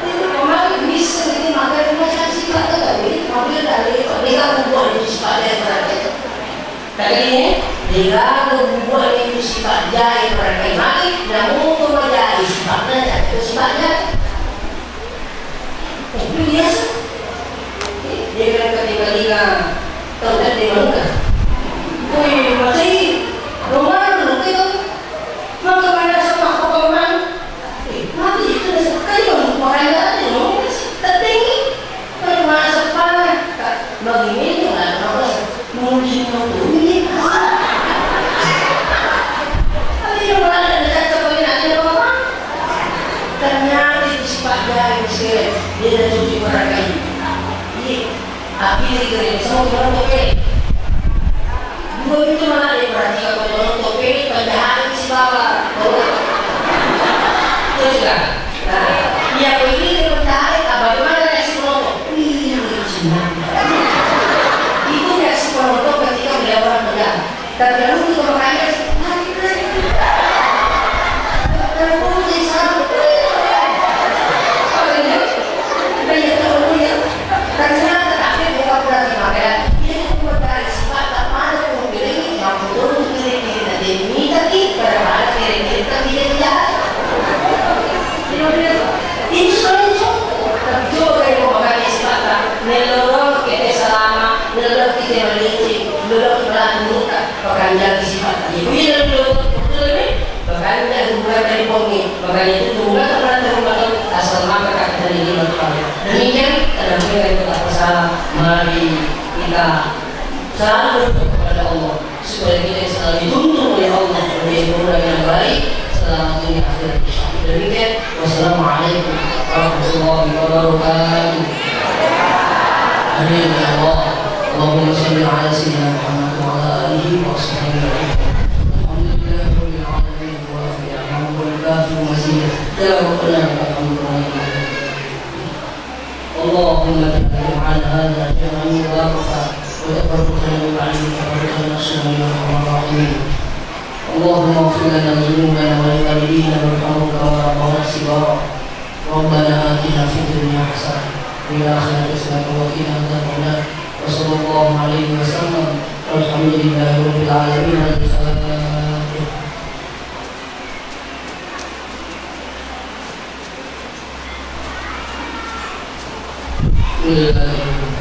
Itu kemarin bisa ini, makanya cuma saya sifat tuh tadi, mobil dari, ini kan buat itu sifat dari berarti. Tadi ini, dia buat itu sifat jahil berarti. Mati, namun tuh menjadi sifatnya, itu sifatnya. Itu biasa. Dia bilang ketika dia tahu kan dia malukan. Wih, masih rumah lu itu. Maka mana sama apa kemarin? Eh, mati itu dah sekali mau makanya ada yang mau sih. Tapi ini kan masa panas. Bagi ini nggak ada apa. Mungkin mau tuh ini. Tapi yang mana ada cocok ini ada apa? Ternyata itu sifat jahil, Mesir. Dia dah cuci mereka ini. Iya. Akhirnya dia sama orang tua pele. Dua itu mana dia perhatikan orang tua pele, penjahat si bapak. Terus kan? Nah, iya, ini dia penjahat, bagaimana reaksi penonton? Wih, lucu banget. Itu reaksi penonton ketika melihat orang penjahat. Tapi lalu itu makanya, kalau pun dia salah, ternyata, tapi bukan berarti makanya dia itu bukan dari sifat tak pada pun pilih, mampu turun pilih, pilih, dan dia minta, pada pada pilih, pilih, tapi dia tidak. Itu sebenarnya contoh, tapi coba kalau mau pakai sifat, nelorong kita selama, nelorong kita melincing, nelorong kita muka, pekanjaki sifat. Iya, iya, iya, iya. Pekanjaki hubungan dari pongi. Makanya itu tunggal kepada rumah tangga asal maka kata dari lima kepala. Demikian, kadang kita tak salah. Mari kita selalu berdoa kepada Allah supaya kita selalu dituntun oleh Allah menjadi orang yang baik selama dunia akhirat. Demikian, wassalamualaikum warahmatullahi wabarakatuh. آمين يا الله. اللهم صل على سيدنا محمد وعلى آله وأصحابه أجمعين. الحمد لله رب العالمين، وافي نعمه ويكافئ مزيده. يا ربنا لك الحمد ولك الحمد. اللهم اجعل جمعنا هذا جمعا مباركا، وتفرقنا من بعده تفرقا معصوما يا أرحم الراحمين. اللهم اغفر لنا ذنوبنا ولوالدينا وارحمهم كما ربونا صغارا. ربنا آتنا في الدنيا حسنة وفي الآخرة حسنة وقنا عذاب النار. وصلى الله عليه وسلم. والحمد لله رب العالمين. الفاتحة. بسم الله الرحمن الرحيم.